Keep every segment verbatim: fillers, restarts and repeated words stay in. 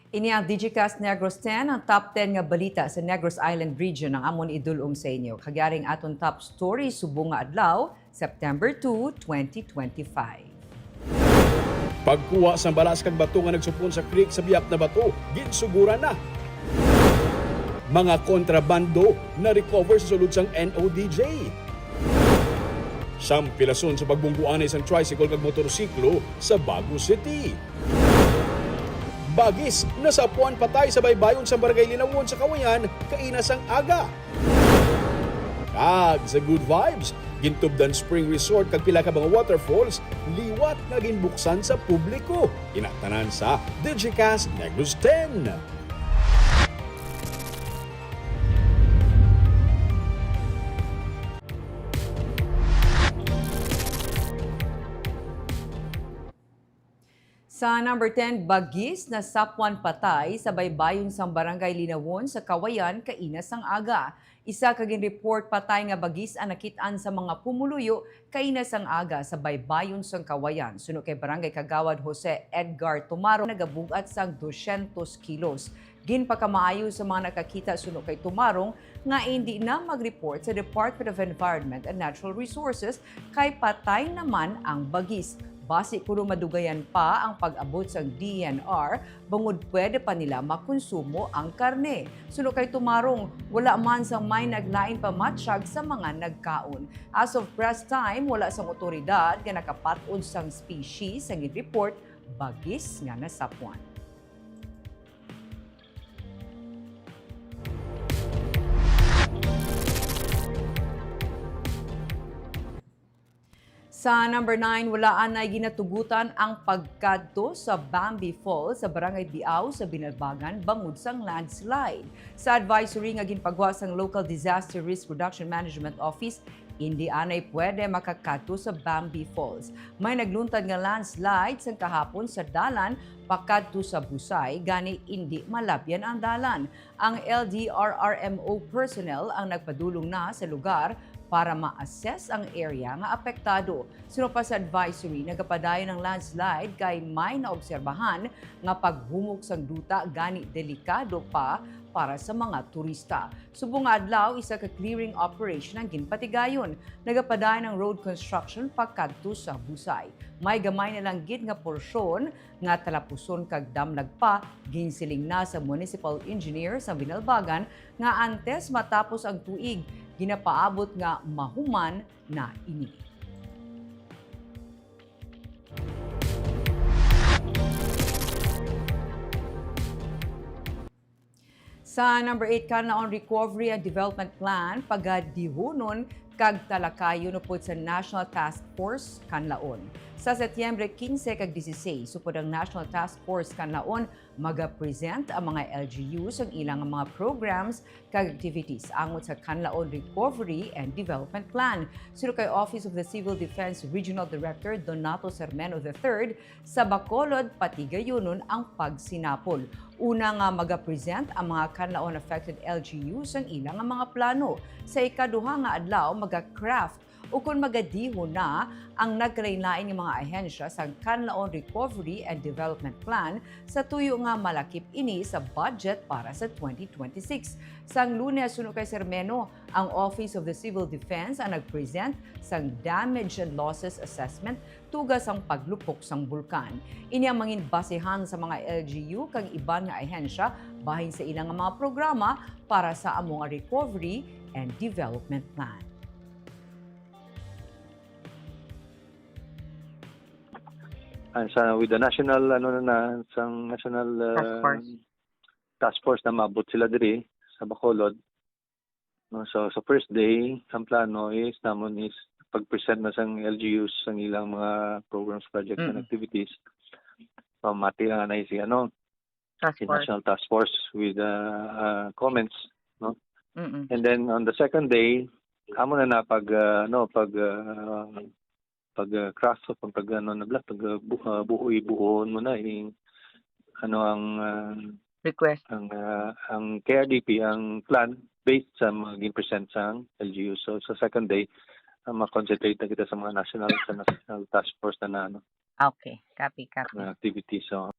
Ini ang Digicast Negros ten, ang top ten nga balita sa Negros Island Region ang amon idul-ong sa inyo. Kag yari ang aton top story subong nga adlaw, September two, twenty twenty-five. Pagkuha sang balas kag bato nga nagsupon sa creek sa Biak na Bato, ginsuguran na. Mga kontrabando na-recover sa sulod sang N O D J. Sampilason sa pagbungguanay sang tricycle kag motorsiklo sa Bago City. Bagis, nasapuan patay sa baybayon sa Barangay Linawon sa Kawayan kaina sang aga. Kag sa good vibes, gintubdan spring resort kag pila ka mga waterfalls liwat nga ginbuksan sa publiko. Ina tanan sa Digicast Negros ten. Sa number ten, bagis, nasapuan patay sa baybayon sang Barangay Linawon sa Kawayan kaina sang aga. Isa ka ginreport patay nga bagis ang nakit-an sa mga pumuluyo kaina sang aga sa baybayon sang Kawayan. Suno kay Barangay Kagawad Jose Edgar Tumaro, nagabug-at sang dosyentos kilos. Ginpakamaayo sa mga nakakita suno kay Tumarong nga indi na mag-report sa Department of Environment and Natural Resources kay patay naman ang bagis. Basi kuno madugayan pa ang pag-abot sang D E N R bangod pwede pa nila makonsumo ang karne. Suno kay Tumarong, wala man sang may naglain pa matsyag sa mga nagkaon. As of press time, wala sang otoridad nga nakapat-od sang species sang gin-report bagis nga nasapuan. Sa number nine, wala anay ginatugutan ang pagkadto sa Bambi Falls sa Barangay Biao sa Binalbagan bangod sang landslide. Sa advisory nga ginpagwa sang Local Disaster Risk Reduction Management Office, indi anay pwede makakadto sa Bambi Falls. May nagluntad nga landslide sang kahapon sa dalan pakadto sa Busay, gani indi malabyan ang dalan. Ang L D R R M O personnel ang nagpadulong na sa lugar para ma-assess ang area nga apektado. Suno pa sa advisory, nagapadayon ang landslide kay may naobserbahan nga paghumok sang duta, gani delikado pa para sa mga turista. Subong nga adlaw, isa ka clearing operation ang ginpatigayon. Nagapadayon ang road construction pakadto sa Busay. May gamay na lang gid nga porsyon nga talapuson kag damlag pa, ginsiling na sa municipal engineer sa Binalbagan nga antes matapos ang tuig, ginapaabot nga mahuman na ini. Sa number eight, Kanlaon Recovery and Development Plan, pagadihunon kag talakayon upod sa National Task Force Kanlaon. Sa Setyembre quince kag dieciséis, upod ang National Task Force Kanlaon, maga-present ang mga L G Us ang ilang mga programs kag activities angot sa Kanlaon Recovery and Development Plan. Suno kay Office of the Civil Defense Regional Director Donato Sermeno the third, sa Bacolod, patigayunon ang pagsinapol. Una nga maga-present ang mga Kanlaon affected L G Us ang ilang mga plano. Sa ikaduha nga adlaw, maga-craft ukon magadihon na ang nagkalain-lain nga mga ahensya sang Kanlaon Recovery and Development Plan sa tuyo nga malakip ini sa budget para sa twenty twenty-six. Sang Lunes, suno kay Sermeno, ang Office of the Civil Defense ang nag-present sang Damage and Losses Assessment tuga sang paglupok sang bulkan. Ini ang mangin basehan sa mga L G U kag iban nga ahensya bahin sa ilang mga programa para sa amo nga Recovery and Development Plan. Ah, sa, with the national, ano na, na, sang national, ah, task force, task force na maabot sila diri sa Bacolod. No, so, sa first day, ang plano is, namon is, pag-present na sang L G Us sang ilang mga programs, projects, and activities. Pamati lang na si, ano, si National Task Force with, uh, uh, comments, no? Mm-mm. And then on the second day, amo na na pag, uh, ano, pag, uh, pag, uh, craft o pag, pag, ano na bala, pag, uh, bu-, uh, buoy-buon mo na, i-, ano ang, uh, request, ang, uh, ang K R D P, ang plan based sa mga gin-present sang L G U. So, sa second day, uh, ma-concentrate na kita sa mga national, sa national task force na, na, ano, okay, copy, copy, na activities. So,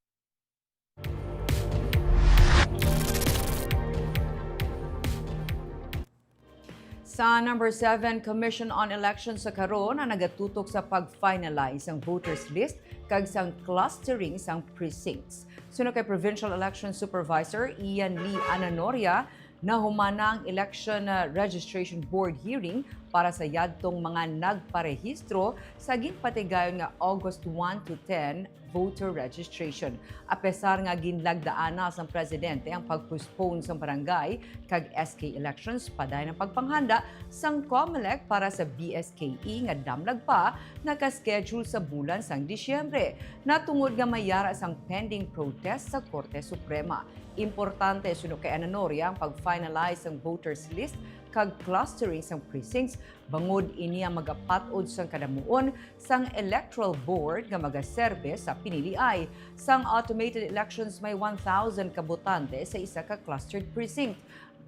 Sa number seven, Commission on Elections sa karon ang nagatutok sa pag-finalize sang voters list kag sang clustering sang precincts. Suno kay Provincial Election Supervisor Ian Lee Ananoria, nahuman na ang election, uh, registration board hearing para sa yadtong mga nagparehistro sa ginpatigayon nga August one to ten voter registration. Apesar nga ginlagdaan na sang presidente ang pag-postpone sang barangay kag S K elections, padayon ang pagpanghanda sang COMELEC para sa B S K E nga damlag pa naka-schedule sa bulan sang Disyembre, natungod nga may yara sang pending protest sa Korte Suprema. Importante, suno kay Ananoria, ang pag-finalize sang voters list kag clustering sang precincts, bangod ini ang magapat-od sang kadamuon sang electoral board nga magaserbe sa piniliay. Sang automated elections, may one thousand ka botante sa isa ka clustered precinct.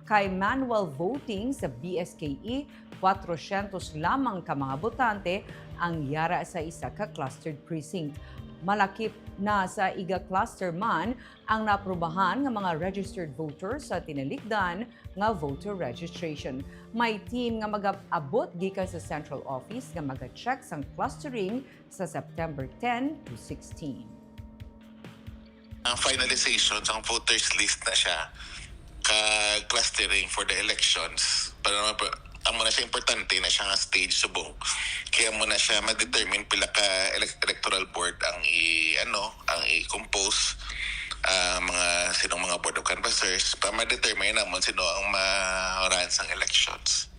Kay manual voting sa B S K E, kwatrosyentos lamang ka mga botante ang yara sa isa ka clustered precinct. Malakip na sa iga cluster man ang naaprubahan nga mga registered voters sa tinalikdan nga voter registration. May team nga mag-abot gikan sa central office nga maga-check sang clustering sa September ten to sixteen. Ang finalization sang voters list na siya, ka clustering for the elections. Para mapa-, amo na siya, importante na siya nga stage subong. Kay amo na siya ma-determine pila ka elec-, electoral board ang i-, ano, ang i-compose, ah, mga, sinong mga board of canvassers, para ma-determine namon sino ang ma-run sang elections.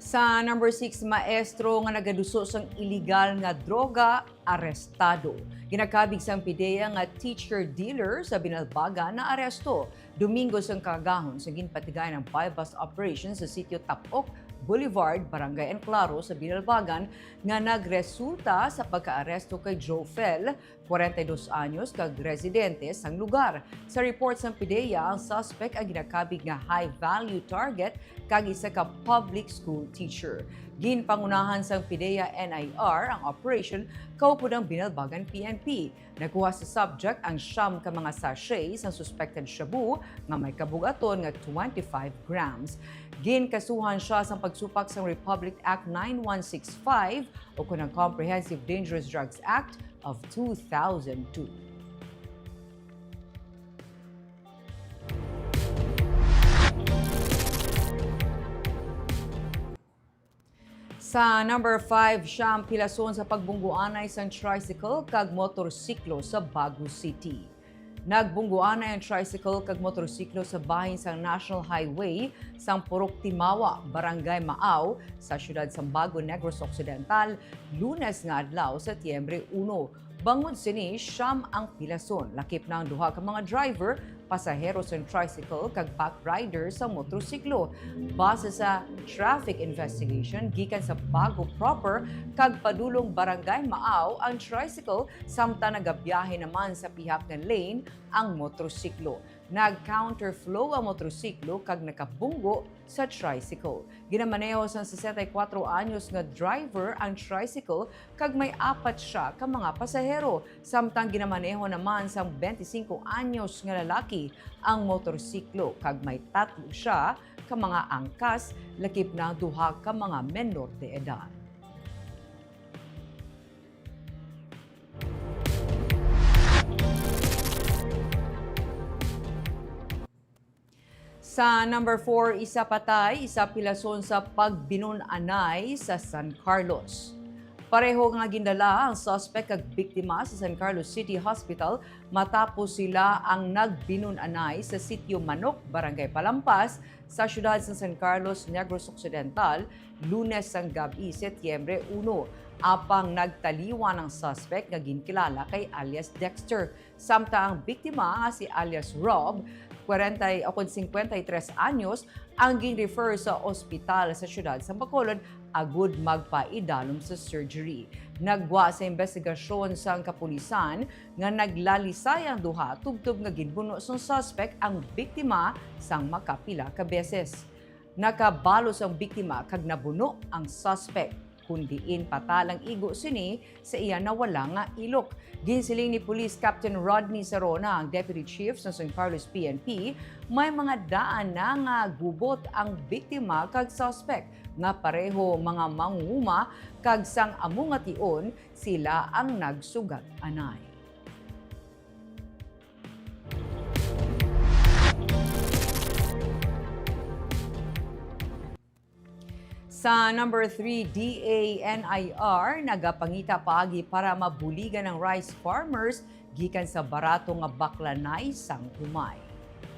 Sa number six, maestro nga nagaduso sang iligal nga droga, arestado. Ginakabig sang PDEA nga teacher dealer sa Binalbagan naaresto Domingo sang kaagahon sa ginpatigayon ang buy-bust operation sa sitio Tapok Boulevard, Barangay Anclaro sa Binalbagan, nga nagresulta sa pagkaaresto kay Jofel, kwarenta y dos anyos, kag residente sang lugar. Sa report sang PDEA, ang suspect ang ginakabig nga high-value target kag isa ka public school teacher. Ginpangunahan sang PDEA N I R ang operation kaupod ang Binalbagan P N P. Nakuha sa subject ang siyam ka mga sachet sang suspected shabu nga may kabug-aton nga twenty-five grams. Ginkasuhan sia sang pagsupak sang Republic Act nine one six five o kon ang Comprehensive Dangerous Drugs Act of two thousand two. Sa number five, siyam pilason sa pagbunggoanay sang tricycle kag motorsiklo sa Bago City. Nagbunggoanay ang tricycle kag motorsiklo sa bahin sang National Highway sang Purok Timawa, Barangay Maaw, sa siyudad sang Bago, Negros Occidental, Lunes nga adlaw, Setyembre uno. Bangod sini, siyam ang pilason. Lakip na ang duha ka mga driver, pasahero sang tricycle kag back rider sa motorsiklo. Base sa traffic investigation gikan sa Bago proper kag padulong Barangay Maaw ang tricycle, samtang nagabiyahe naman sa pihak nga lane ang motorsiklo. Nag-counterflow ang motorsiklo kag nakabunggo sa tricycle. Ginamaneho sang sesenta y kuwatro anyos nga driver ang tricycle kag may apat sia ka mga pasahero, samtang ginamaneho naman sang bente singko anyos nga lalaki ang motorsiklo kag may tatlo sia ka mga angkas, lakip na ang duha ka mga menor de edad. Sa number four, isa patay, isa pilason sa pagbinun-anay sa San Carlos. Pareho nga gindala ang suspect kag biktima sa San Carlos City Hospital matapos sila ang nagbinun-anay sa Sitio Manok, Barangay Palampas, sa siyudad sa San Carlos, Negros Occidental, Lunes sang gab-i, Setyembre uno. Apang nagtaliwan ang suspect nga ginkilala kay alias Dexter. Samtang ang biktima nga si alias Rob, kwarenta ukon singkwenta y tres anyos, ang gin-refer sa ospital sa siyudad sa Bacolod agud magpaidalom sa surgery. Naggwa sa imbestigasyon sang kapulisan nga naglalisay ang duha tubtob nga ginbuno sang suspect ang biktima sang makapila ka beses. Nakabalos ang biktima kag nabuno ang suspect. kun diin patalang igo sini sa iya nawala nga ilok. Ginsiling ni Police Captain Rodney Sarona, ang Deputy Chief sa San Carlos P N P, may mga daan na nga gubot ang biktima kag suspect nga pareho mga mangunguma, kag sang amo nga tion, sila ang nagsugat anay. Sa number three, D A N I R nagapangita paagi para mabuligan ang rice farmers gikan sa barato nga baklanay sang humay.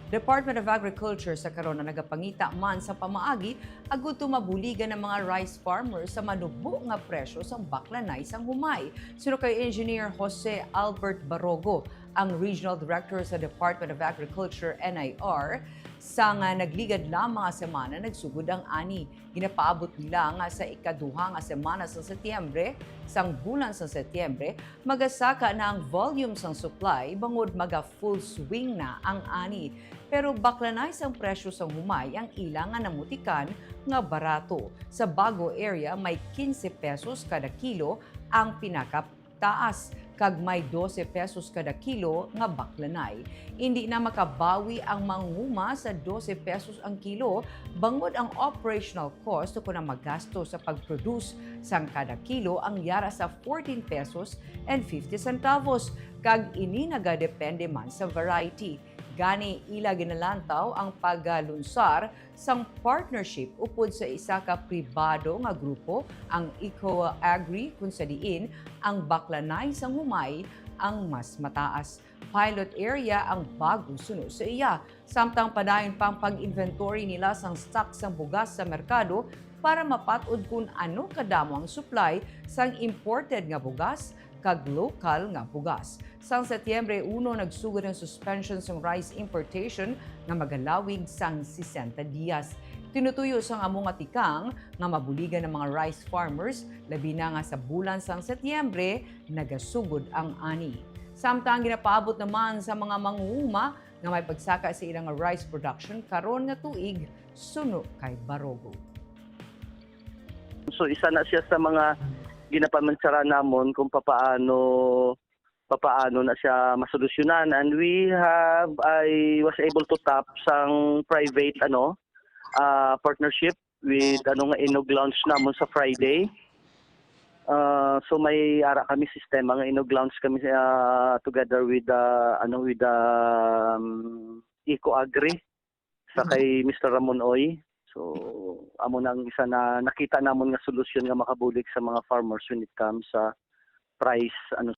Department of Agriculture sa karon ang nagapangita man sa pamaagi agud to mabuligan ang mga rice farmers sa manubo nga presyo sang baklanay sang humay. Suno kay Engineer Jose Albert Barogo, ang Regional Director sa Department of Agriculture, N I R, sa nga nagligad lang mga semana nagsugod ang ani. Ginapaabot nila nga sa ikaduha nga semana sa Setyembre, sang bulan sa Setyembre, magasaka na ang volume sang supply bangod maga full swing na ang ani. Pero baklanay sang presyo sang humay ang ila nga namutikan nga barato. Sa Bago area, may quince pesos kada kilo ang pinaka taas, kag may dose pesos kada kilo nga baklanay. Indi na makabawi ang manguma sa dose pesos ang kilo, bangod ang operational cost kon ang magasto sa pag-produce sang kada kilo ang yara sa fourteen pesos and fifty centavos, kag ini nagadepende man sa variety. Gani, ila ginalantaw ang paglunsar sang partnership upod sa isa ka pribado nga grupo, ang Eco Agri, kun sa diin ang baklanay sang humay ang mas mataas. Pilot area ang Bago suno sa iya. Samtang padayon pa ang pag-inventory nila sang stock sang bugas sa merkado para mapat-od kun ano kadamo ang supply sang imported nga bugas kag lokal nga bugas. Sang Setyembre uno, nagsugod ang suspension sang rice importation nga magalawig sang sesenta dias. Tinutuyo sang amo nga tikang nga mabuligan ang mga rice farmers, labi na nga sa bulan sang Setyembre nagasugod ang ani. Samtang ginapaabot naman sa mga mangunguma nga may pagsaka sa ilang rice production karon nga tuig, suno kay Barogo. So, isa na siya sa mga ginapamansara namon kung papaano papaano na siya masolusyonan. And we have, I was able to tap sang private, ano, ah, partnership with, ano, nga inog launch namon sa Friday. Ah, so may ara kami sistema nga inog launch kami, ah, together with, ah, ano, with, um, Eco Agri sa kay Mister Ramon Oy. So, amo na ang isa na nakita namon nga solusyon nga makabulig sa mga farmers when it comes sa price, ano.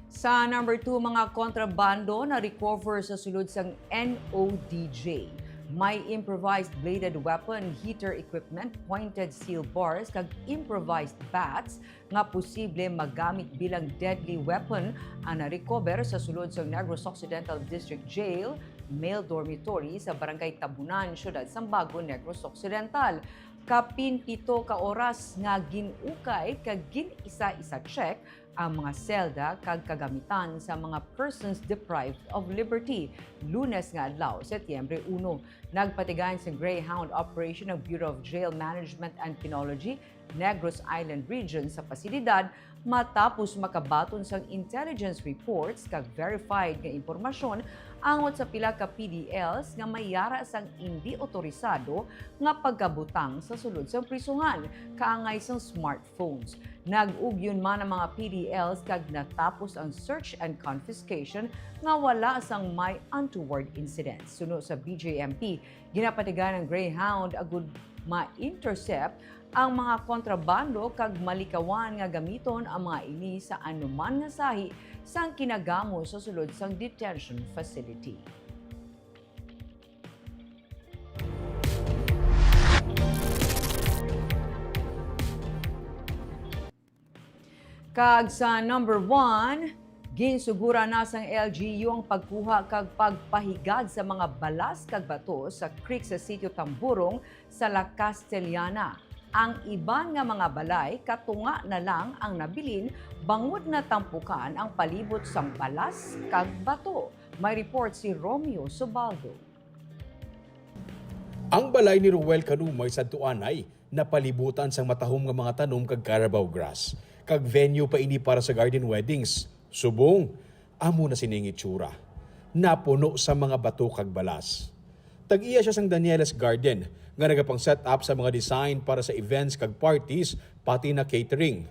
Sa number two, mga kontrabando na recover sa sulod sang N O D J. May improvised bladed weapon, heater equipment, pointed steel bars, kag improvised bats nga posible magamit bilang deadly weapon ang na-recover sa sulod sang Negros Occidental District Jail, male dormitory sa Barangay Tabunan, Siyudad sang Bago, Negros Occidental. Kapin pito ka oras nga gin-ukay kag gin-isa-isa check ang mga selda kag kagamitan sa mga persons deprived of liberty, Lunes nga adlaw, Setyembre uno. Nagpatigayon sa Greyhound Operation ang Bureau of Jail Management and Penology, Negros Island Region sa pasilidad matapos makabaton sang intelligence reports kag verified nga impormasyon angot sa pila ka P D Ls nga may yara sang indi otorisado nga pagkabutang sa sulod sang prisohan, kaangay sang smartphones. Nag-ugyon man ang mga P D Ls kag natapos ang search and confiscation nga wala sang may untoward incidents. Suno sa B J M P, ginapatigayon ang Greyhound agud ma-intercept ang mga kontrabando kag malikawan nga gamiton ang mga ini sa anuman nga sahi sang kinagamo sa sulod sang detention facility. Kag sa number one, ginsugura na sang L G U ang pagkuha kag pagpahigad sa mga balas kag bato sa creek sa Sitio Tamburong sa La Castellana. Ang iban nga mga balay, katunga na lang ang nabilin bangod natampukan ang palibot sang balas kag bato. May report si Romeo Subaldo. Ang balay ni Ruel Canumay sadto anay napalibutan sang matahom nga mga tanom kag carabao grass, kag venue pa ini para sa garden weddings. Subong, amo na sini ang itsura. Napuno sa mga bato kag balas. Tag-iya sia sang Daniela's Garden, nga nagapang-set up sa mga design para sa events kag parties, pati na catering.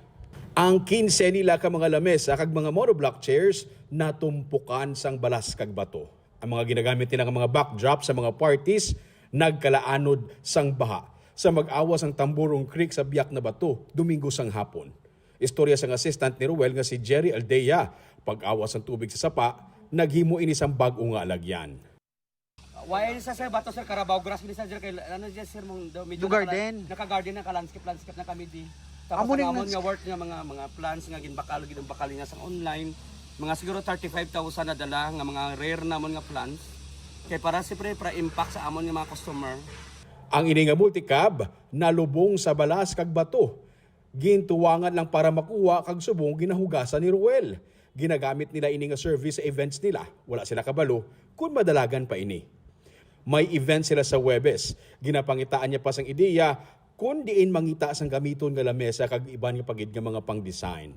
Ang kinse nila ka mga lamesa kag mga monoblock chairs natumpukan sang balas kag bato. Ang mga ginagamit nila nga mga backdrop sa mga parties nagkalaanod sang baha sa mag-awas sang Tamburong Creek sa Biak na Bato, Domingo sang hapon. Istorya sang assistant ni Ruel nga si Jerry Aldea, pag-awas sang tubig sa sapa, naghimo ini sang bag-o nga alagyan. Why sa, sir, bato, sir, carabao grass, sir, kay, ano, dyan, sir, mong, daw, medyo Yung nakala-, garden. Naka-garden, naka-landscape, landscape na kami di. Tapos Amo ang ning amon lands- nga worth nga mga, mga plants nga ginbakal, ginbakal niya sa online, mga siguro thirty-five thousand na dala nga mga rare namon nga plants. Kay para, siyempre, para impact sa amon nga mga customer. Ang ini nga multicab nalubong sa balas kag bato. Gintuwangan lang para makuha kag subong ginahugasan ni Ruel. Ginagamit nila ini nga service sa events nila. Wala sila kabalo kon madalagan pa ini. May event sila sa Huwebes. Ginapangitaan niya pa sang ideya kon diin mangita sang gamiton nga lamesa kag iban nga pa gid nga mga pang-design.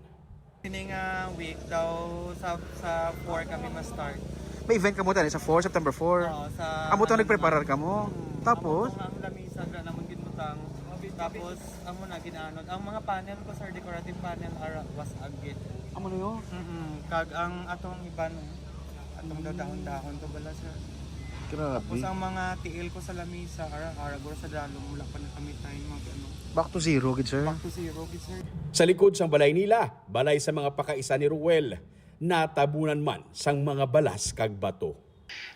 Sini nga week daw sa, sa four kami ma-start. May event kamo tani sa four, September four? Oo, sa Amo to ano, nagpreparar kamo? Mm. Tapos? Amo to nga ang lamisa, wala namon ginbutang. Tapos, amo na, ginaanod. Ang mga panel ko, sir, decorative panel, ara, was agit. Amo na yun? Mm-mm. Kag ang atong iban, atong daw dahon-dahon to bala, sir. Grabe. Tapos ang mga tiil ko sa lamisa, ara, ara, guro sa dalom, wala pa na kami time mag, ano. Back to zero, gid, sir. Back to zero, gid, sir. Sa likod sang balay nila, balay sa mga pakaisa ni Ruel, natabunan man sang mga balas kag bato.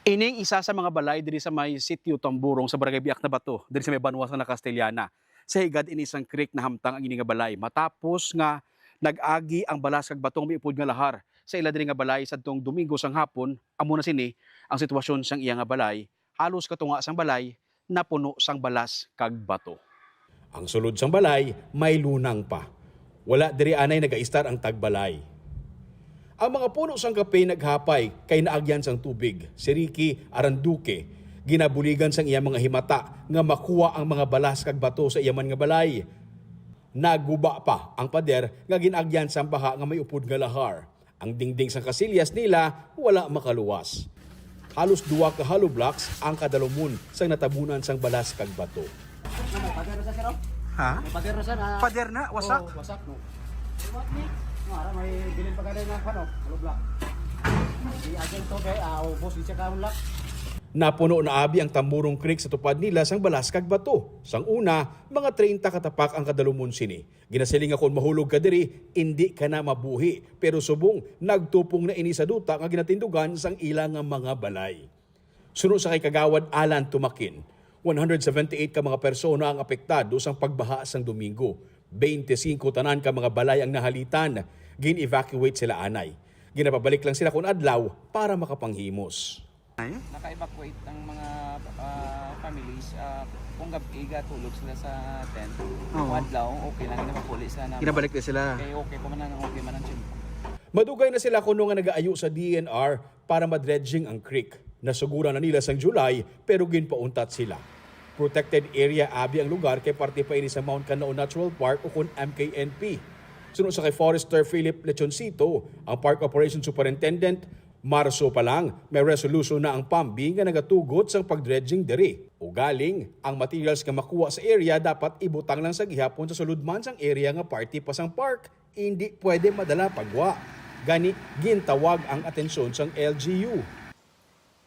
Ining isa sa mga balay diri sa may Sitio Tamburong sa Barangay Biak na Bato, diri sa may banwa sa La Castellana. Sa higad ini sang creek nahamtang ang ini nga balay matapos nga nag-agi ang balas kag bato nga may upod nga lahar sa ila diri nga balay sadtong Domingo sang hapon. Amo na sini ang sitwasyon sang iya nga balay. Halos katunga sang balay napuno sang balas kag bato. Ang sulod sang balay may lunang pa. Wala diri anay nagaistar ang tagbalay. Ang mga puno sang kape naghapay kay naagyan sang tubig. Si Ricky Aranduque, ginabuligan sang iya mga himata nga makuha ang mga balas kag bato sa iya man nga balay. Naguba pa ang pader nga gin-agyan sang baha nga may upod nga lahar. Ang dingding sang kasilyas nila wala makaluwas. Halos duha ka hollow blocks ang kadalumon sang natabunan sang balas kag bato. May pader na, sir, oh. Ha? May pader na, sir, ah. Pader na? Wasak? Oh, wasak, no? What, ni? No, ara, may bilin pa ka na, ano, hollow block. Di agent to, kay, ah, ubos, di siya kaunlak. Napuno na abi ang Tamburong Creek sa tupad nila sang balas kag bato. Sang una, mga treinta ka tapak ang kadalumon sini. Ginasiling nga kon mahulog ka diri, indi ka na mabuhi. Pero subong, nagtupong na ini sa duta nga ginatindugan sang ila nga mga balay. Suno sa kay Kagawad Alan Tumakin, one hundred seventy-eight ka mga persona ang apektado sang pagbaha sang Domingo. Twenty-singko tanan ka mga balay ang nahalitan. Gin-evacuate sila anay. Ginapabalik lang sila kon adlaw para makapanghimos. Ay? Naka-evacuate ang mga, ah, families, ah, kung gab-i gatulog sila sa tent. Oo. Kung adlaw, okay lang, ginapapuli sila na Ginabalik na sila. Okay, okay pa man ang, okay man ang tiyempo. Madugay na sila kuno nga nagaayo sa D E N R para madredging ang creek. Nasuguran na nila sang July, pero ginpauntat sila. Protected area abi ang lugar kay parte pa ini sa Mount Kanlaon Natural Park, ukon M K N P. Suno sa kay Forester Philip Lechoncito, ang Park Operations Superintendent, Marso pa lang, may resolution na ang PAMBI nga nagatugot sang pagdredging diri. Ugaling, ang materials nga makuha sa area dapat ibutang lang sa gihapon sa sulod man sang area nga parte pa sang park. Indi pwede madala pa gwa. Gani, gintawag ang atensyon sang L G U.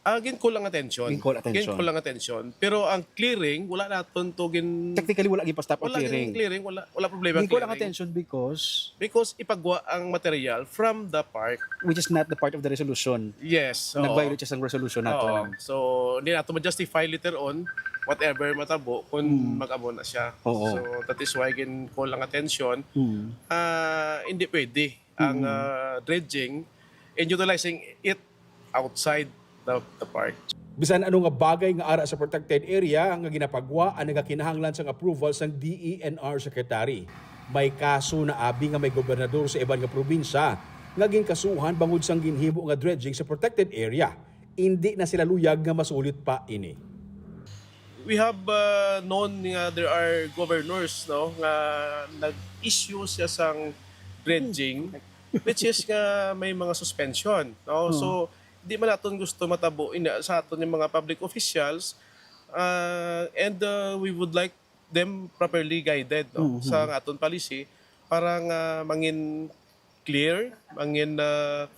Ah, gin-call ang atensyon. Gin-call atensyon. Gin-call ang atensyon. Pero ang clearing, wala naton to gin- Technically, wala gin-pa-stop ang Wala gin- clearing. Clearing, wala, wala problema ang Gin-call ang clearing. Atensyon because Because ipagwa ang material from the park. Which is not the part of the resolution. Yes, oo. Nag-violate siya sa resolution nato, Oo. no? So, hindi nato ma-justify later on whatever matabo kung Hmm. mag-amo na siya. Oo. So, that is why gin-call ang atensyon. Hmm. Ah, hindi pwede ang, Hmm. ah, dredging and utilizing it outside the, the park. Bisan ano nga bagay nga ara sa protected area nga ginapagwa ang nagakinahanglan sang approval sang D E N R secretary. May kaso na abi nga may gobernador sa iban nga probinsya nga ginkasuhan bangod sang ginhimo nga dredging sa protected area. Indi na sila luyag nga masulit pa ini. We have uh, known nga there are governors, no, nga nag-issue siya sang dredging, which is nga may mga suspension, no? So, di man naton gusto matabo ina sa aton yung mga public officials, uh, and uh, we would like them properly guided, no, sa aton policy para nga mangin clear, mangin uh,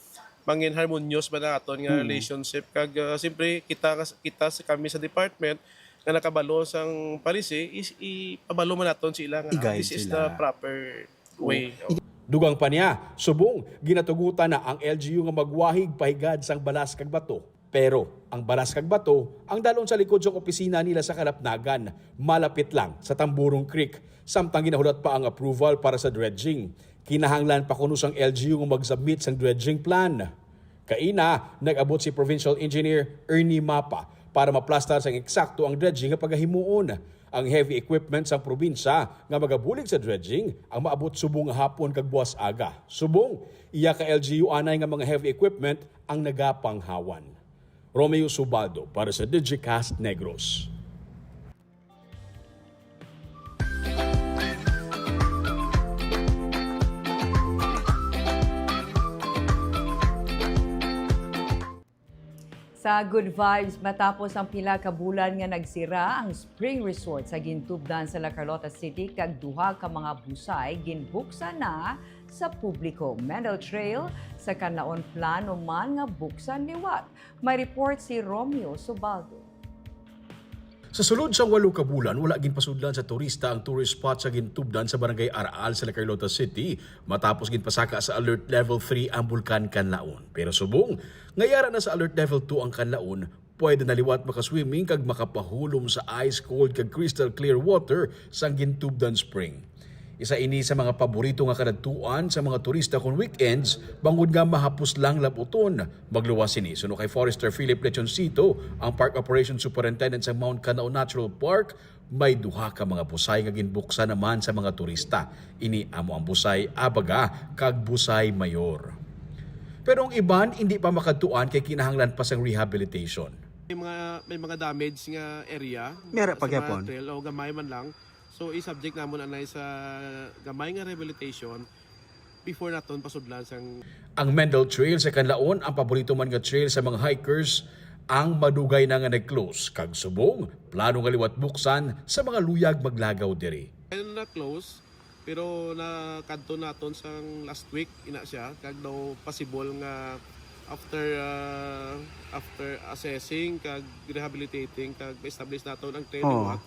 mangin harmonious ba na aton nga relationship. Kag uh, siyempre, kita nga kita sa kami sa department nga nakabalo sang policy, is ipabalo man naton sila nga I-guide this is sila. The proper way. Dugang pa niya, subong ginatugutan na ang L G U nga magwahig pahigad sang balas kag bato. Pero ang balas kag bato ang dalon sa likod sang opisina nila sa Kalapnagan, malapit lang sa Tamburong Creek, samtang ginahulat pa ang approval para sa dredging. Kinahanglan pa kuno sang L G U nga mag-submit sang dredging plan. Kaina, nag-abot si Provincial Engineer Ernie Mapa para maplastar sang eksakto ang dredging nga pagahimuon. Ang heavy equipment sang probinsya nga magabulig sa dredging ang maabot subong nga hapon kag buas aga. Subong, iya ka L G U anay nga mga heavy equipment ang nagapanghawan. Romeo Subaldo para sa Digicast Negros. Sa Good Vibes, matapos ang pila ka bulan nga nagsira ang Spring Resort sa gintubdan sa La Carlota City kag duha ka mga busay ginbuksan na sa publiko. Mendel Trail sa Canlaon plano man nga buksan liwat. May report si Romeo Subaldo. Sa sulod sang walo ka bulan, wala ginpasudlan sa turista ang tourist spot sa gintubdan sa Barangay Araal sa La Carlota City matapos ginpasaka sa Alert Level three ang Bulkan Canlaon. Pero subong nga yara na sa Alert Level two ang Canlaon, pwede na liwat makaswimming kag makapahulom sa ice cold kag crystal clear water sang Gintubdan Spring. Isa ini sa mga paborito nga kadadtuan sa mga turista kon weekends, bangod nga mahapos lang labuton. Magluwas sini, suno kay Forester Philip Lechoncito, ang Park Operations Superintendent sa Mount Canao Natural Park, may duha ka mga busay nga ginbuksan naman sa mga turista. Ini amo ang Busay Abaga kag Busay Mayor. Pero ang iban indi pa makadtuan kay kinahanglan pa sang rehabilitation. May mga may mga damage nga area. Meron pa Sa mga gyapon. Trail, o gamay man lang. So i-subject namon anay sa gamay nga rehabilitation before naton pasudlan sang Ang Mendel Trail sa Canlaon ang paborito man nga trail sa mga hikers, ang madugay na nga nag-close kag subong plano nga liwat buksan sa mga luyag maglagaw diri. Ano na close, pero nakadto naton sang last week ina siya kag daw possible nga after ah, after assessing kag rehabilitating kag ma-establish naton ang trail Oo. liwat.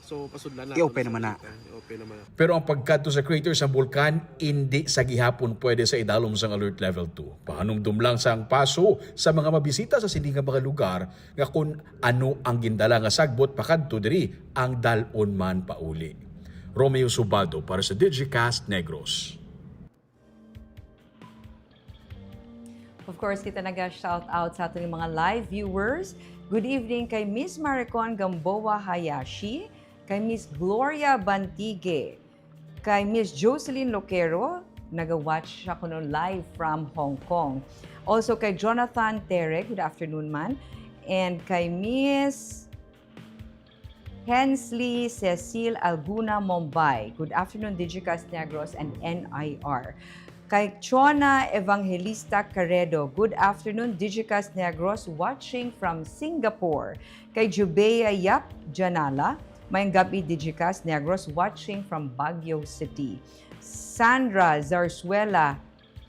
So pasudlan naton. I-open naman na. I-open naman na. Pero ang pagkadto sa crater sa bulkan indi sa gihapon pwede sa idalom sang Alert Level two. Pahanumdom lang sang paso sa mga mabisita sa sini nga mga lugar nga kon ano ang gindala nga sagbot pakadto diri ang dal-on man pauli. Romeo Subaldo para sa Digicast Negros. Of course, kita naga-shout out sa aton mga live viewers. Good evening kay Miss Maricon Gamboa Hayashi, kay Miss Gloria Bantigue, kay Miss Jocelyn Loquero, naga-watch siya kuno live from Hong Kong. Also kay Jonathan Tere, good afternoon man. And kay Miss Hensley Cecil Alguna Mombay, good afternoon, Digicast Negros and N I R. Kay Chona Evangelista Caredo, good afternoon, Digicast Negros, watching from Singapore. Kay Jubea Yap Janala, mayong gabi, Digicast Negros, watching from Baguio City. Sandra Zarzuela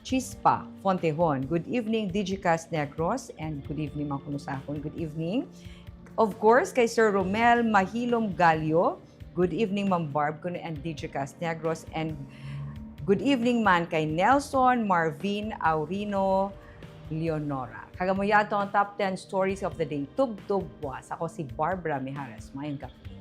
Chispa Fontehon, good evening, Digicast Negros, and good evening, mga kuno sa akon. Good evening. Of course, kay Sir Romel Mahilom Galio, good evening, Ma'am Barb, kuno and Digicast Negros, and good evening man kay Nelson Marvin Aurino Leonora. Kag amo yato ang top ten stories of the day. Tubtob buwas. Ako si Barbara Mijares. Mayong gabi.